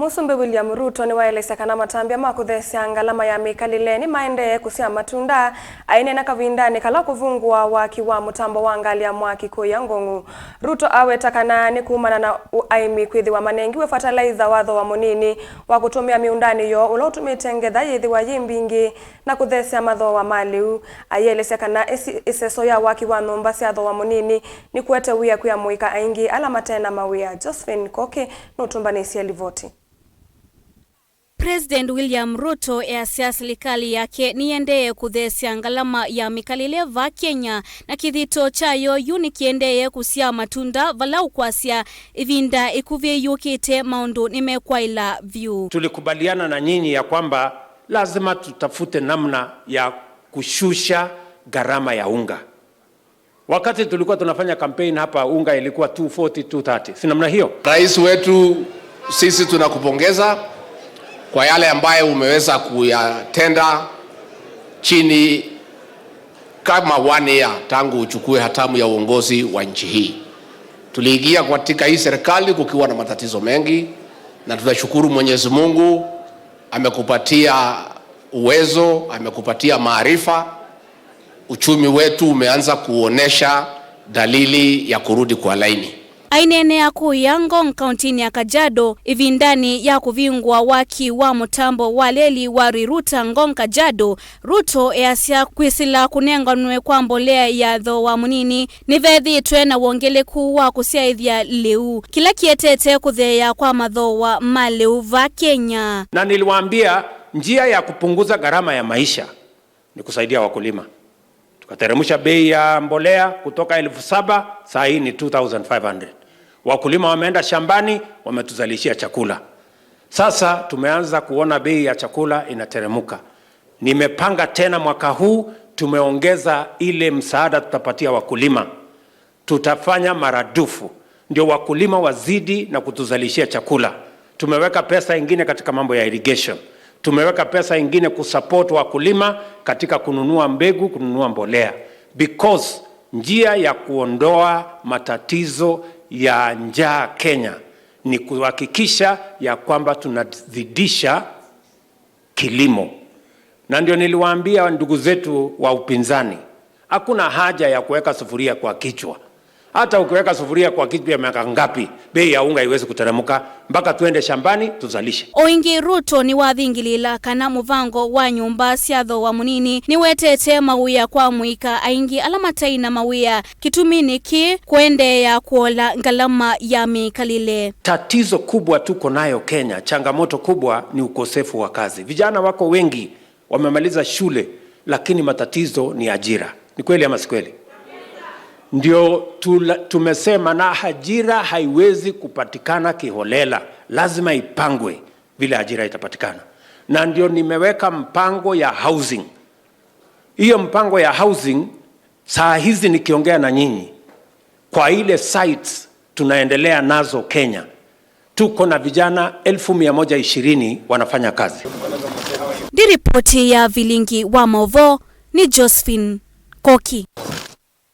Musumbi William Ruto niwaelesya kana matambya ma kuthesya ngalama ya mikalile ni maendee kusya matunda ainena kavindani kala kuvungua waki wa mutambo wa ngali ya mwaki kuya Ngongu. Ruto aweta kana ni kumana na aimi kwithiwa manengiwe fertilizer watho wa munini wa kutumia miundani yo ula utumite ngetha yithiwa yi mbingi na kuthesya mathowa ma liu. Ayelesya kana iseso ya waki wa nyumba sya thowa munini ni kuete wia kwia muika aingi ala matena mawia. Josephine Koki nutumbanisye livoti. President William Ruto easya serikali yake niendeye kuthesya ngalama ya mikalile va Kenya na kithito chayo yu nikiendeye kusya matunda vala ukwasya ivinda ikuvye yukite maundu nimekwaila vyu. Tulikubaliana na nyinyi ya kwamba lazima tutafute namna ya kushusha gharama ya unga. Wakati tulikuwa tunafanya campaign hapa, unga ilikuwa 240, 230, si namna hiyo? Rais wetu, sisi tunakupongeza kwa yale ambayo umeweza kuyatenda chini kama one year tangu uchukue hatamu ya uongozi wa nchi hii. Tuliingia katika hii serikali kukiwa na matatizo mengi, na tunashukuru Mwenyezi Mungu amekupatia uwezo, amekupatia maarifa. Uchumi wetu umeanza kuonesha dalili ya kurudi kwa laini. Ainenea kuya Ngong kauntini ya Kajiado ivindani ya kuvingwa waki wa mutambo wa leli wa Riruta Ngong Kajiado. Ruto easya kwisila kunenganwe kwa mbolea ya thowa munini nivethitwe na wongeleku wa kusyaithya liu kila kietete kutheea kwa mathowa ma liu va Kenya. Na niliwaambia njia ya kupunguza gharama ya maisha ni kusaidia wakulima. Tukateremsha bei ya mbolea kutoka 7,000, saa hii ni 2500. Wakulima wameenda shambani, wametuzalishia chakula. Sasa tumeanza kuona bei ya chakula inateremuka. Nimepanga tena mwaka huu tumeongeza ile msaada tutapatia wakulima. Tutafanya maradufu ndio wakulima wazidi na kutuzalishia chakula. Tumeweka pesa ingine katika mambo ya irrigation. Tumeweka pesa ingine kusupport wakulima katika kununua mbegu, kununua mbolea. Because njia ya kuondoa matatizo ya njaa Kenya ni kuhakikisha ya kwamba tunazidisha kilimo. Na ndio niliwaambia ndugu zetu wa upinzani, hakuna haja ya kuweka sufuria kwa kichwa. Hata ukiweka sufuria kwa kichwa ya miaka ngapi, bei ya unga haiwezi kuteremka mpaka tuende shambani tuzalishe. Oingi Ruto ni wathingilila kana muvango wa nyumba sya thowa munini niwetete mawia kwa mwika aingi ala mataina mawia kitumini ki kuendeea kuola ngalama ya mikalile. Tatizo kubwa tuko nayo Kenya, changamoto kubwa ni ukosefu wa kazi. Vijana wako wengi wamemaliza shule, lakini matatizo ni ajira. Ni kweli ama si kweli? Ndio tumesema na ajira haiwezi kupatikana kiholela, lazima ipangwe vile ajira itapatikana. Na ndio nimeweka mpango ya housing. Hiyo mpango ya housing saa hizi nikiongea na nyinyi, kwa ile sites tunaendelea nazo Kenya, tuko na vijana 120,000 wanafanya kazi. Ndi ripoti ya Vilingi wa Movo ni Josephine Koki.